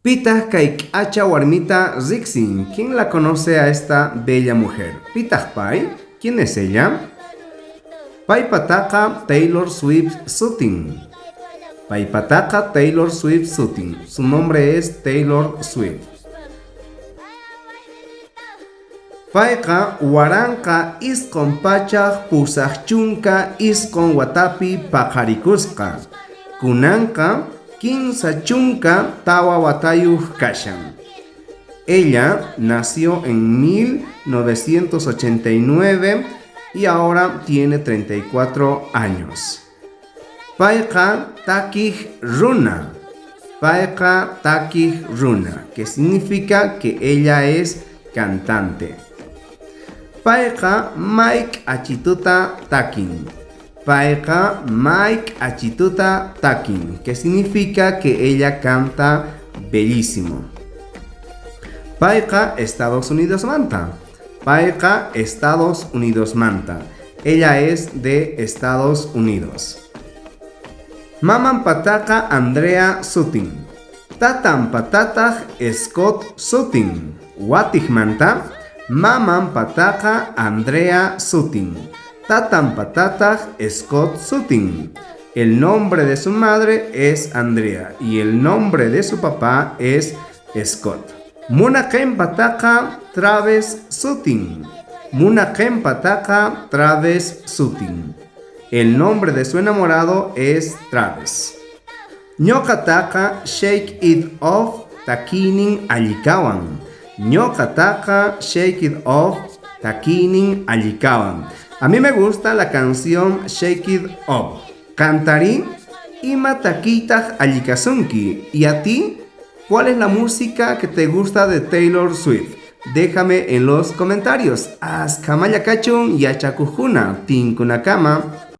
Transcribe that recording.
Pitaq kay k'acha warmita riqsin? ¿Quién la conoce a esta bella mujer? Pitaq pay? ¿Quién es ella? Paypataqa Taylor Swift sutin. Paypataqa Taylor Swift sutin. Su nombre es Taylor Swift. Payqa 1989 watapi paqarikusqa. Kunanqa 34 watayuq kashan. Ella nació en 1989 y ahora tiene 34 años. Payqa takiq runa. Payqa takiq runa, que significa que ella es cantante. Payqa may k'achituta takin. Payqa may k'achituta takin, que significa que ella canta bellísimo. Payqa Estados Unidos manta. Payqa Estados Unidos manta. Ella es de Estados Unidos. Maman pataqa Andrea sutin. Tatan patataq Scott sutin. Watijmanta maman pataqa Andrea sutin. Tatan patataq Scott sutin. El nombre de su madre es Andrea y el nombre de su papá es Scott. Munaqen pataqa Travis sutin. Munaqen pataqa Travis sutin. El nombre de su enamorado es Travis. Ñuqataqa Shake It Off takiynin allikawan. Ñuqataqa Shake It Off takiynin allikawan. A mí me gusta la canción Shake It Off. Qantarí ima takiytaj allikasunki. ¿Y a ti? ¿Cuál es la música que te gusta de Taylor Swift? Déjame en los comentarios. Askhamalla kachun yachakujkuna tinkunakama.